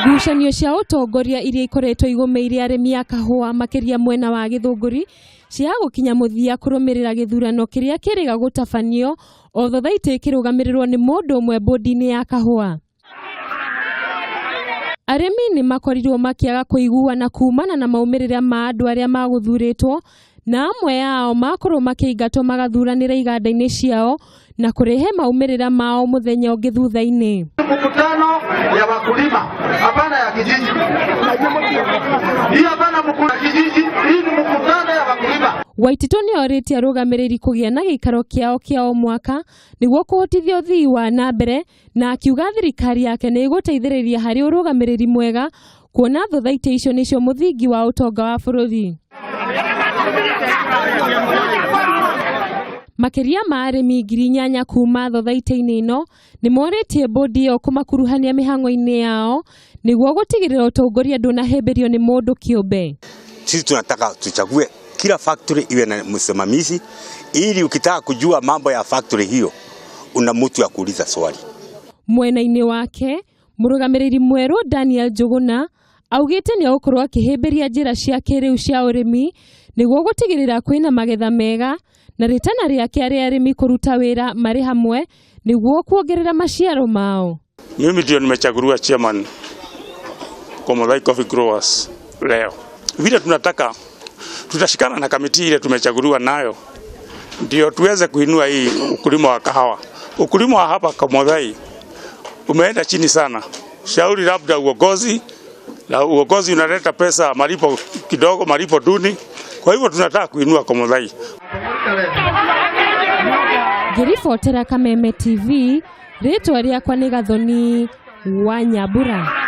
Ngucanio cia ũtongoria iria ikoretwo igũmĩire arĩmi a kahũa makĩria mwena wa Gĩthũngũri cia gũkinya mũthia kũrũmĩrĩra gĩthurano kĩrĩa kĩrĩga gũtabanio o thothaitĩ ĩkĩrũgamĩrĩrwo nĩ mũndũ ũmwe bũndi-inĩ ya kahũa. Arĩmi nĩ makorirwo makĩaga kũiguana kumana na maumĩrĩra ma andũ arĩa magũthurĩtwo na amwe ao makorwo makĩingatwo magathuranĩra iganda-inĩ ciao na kũrehe maumĩrĩra mao mũthenya ũngĩ thutha-inĩ. Mkutano ya wakulima hapana ya kijiji. Hii hapana mkutano kijiji, hii ni mkutano ya wakulima. Waititũ nĩ orĩtie arũgamĩrĩri kũgĩa na gĩikaro kĩao kĩa o mwaka nĩguo kũhotithia ũthii wa na mbere na akiuga thirikari yake nĩ ĩgũteithĩrĩria harĩ ũrũgamĩrĩri mwega kuona thothaitĩ icio nĩcio mũthingi wa ũtonga wa bũrũri. Makĩria ma arĩmi 8,000 kuma thothaitĩ-inĩ ĩno nĩ morĩtie bũndi ĩyo kũmakuruhania mĩhang'o-inĩ yao nĩguo gũtigĩrĩra ũtongoria ndũnahĩmbĩrio nĩ mũndũ kĩũmbe. Sisi tunataka tuchague kila factory iwe na msimamizi, ili ukitaka kujua mambo ya factory hiyo una mtu ya kuuliza swali. Mwena-inĩ wake mũrũgamĩrĩri mwerũ Daniel Njuguna augĩte nĩ egũkorwo akĩhĩmbĩria njĩra cia kĩrĩu cia ũrĩmi nĩguo gũtigĩrĩra kwĩna magetha mega na rĩtana rĩake arĩ arĩmi kũruta wĩra marĩ hamwe nĩguo kuongerera maciaro mao. Mimi ndio nimechaguliwa chairman Komothai Coffee Growers leo. Vile tunataka tutashikana na kamiti ile tumechaguliwa nayo ndio tuweze kuinua hii ukulima wa kahawa. Ukulima wa hapa Komothai umeenda chini sana. Shauri labda uongozi, na uongozi unaleta pesa malipo kidogo, malipo duni. Kwa hivyo tunataka kuinua Komothai. Ngĩribotera Kameme TV, rĩtwa rĩakwa nĩ Gathoni wa Nyambura.